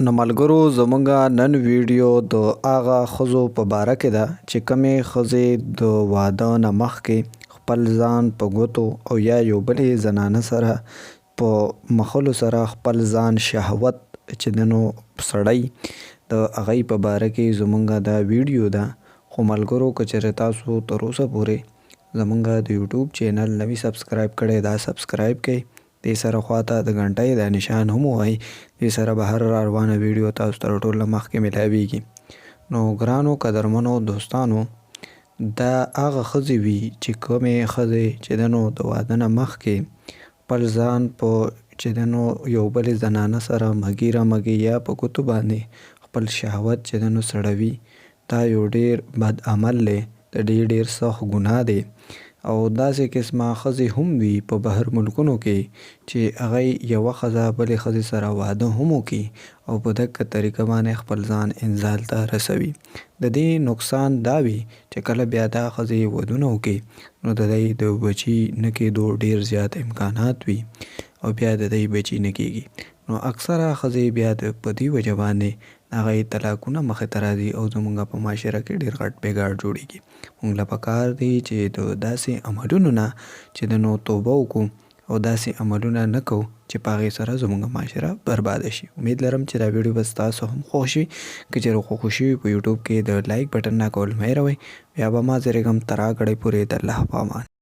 نو ملګرو زمونږ نن ویډیو د هغه ښځو په باره کې ده چې کومې ښځې د واده نه مخکې خپل ځان په ګوتو او یا یو بلې زنانه سره په مښلو سره خپل ځان شهوت چې ده نو سړی د هغوی په باره کې زمونږ دا ویډیو ده. خو ملګرو که چېرې تاسو تر اوسه پورې زمونږ د یوټیوب چینل نه وي سبسکرایب کړی دا سبسکرایب کړئ، دې سره خواته د ګنټۍ دا نشان هم ووهئ، دې سره به هره راروانه ویډیو تاسو تر ټولو نه مخکې ملاویږي. نو ګرانو قدرمنو دوستانو، دا هغه ښځې وي چې کومې ښځې چې ده نو د واده نه مخکې خپل ځان په چې ده نو یو بلې زنانه سره مږي رامږي یا په ګوتو باندې خپل شهوت چې ده نو سړوي، دا یو ډیر بد عمل دی، د دې ډیر سخت ګناه دی. او داسې قسمه ښځې هم وي په بهر ملکونو کې چې هغه یوه ښځه بلې ښځې سره واده هم وکړي او په دکه طریقه باندې خپل ځان انزال ته رسوي. د دې نقصان دا وي چې کله بیا دا ښځې ودونه وکړي نو د دی د بچي نه کېدو ډیر زیات امکانات وي او بیا د دی بچي نه کېږي. نو اکثره ښځې بیا د په دې وجه باندې هغه یې طلاقونه مخې ته راځي او زمونږ په معاشره کې ډېر غټ بګاړ جوړېږي. مونږ له پکار دي چې د داسې عملونو نه چې د نو توبه وکړو او داسې عملونه نه کوو چې په هغې سره زمونږ معاشره برباده شي. امید لرم چې دا ویډیو به ستاسو هم خوښ شي. که چېرې خوښ شوي په یوټیوب کې د لایک بټن نه کول مه هېروئ. بیا به ما زرېږم تر هغه ګړۍ پورې د الله په امان.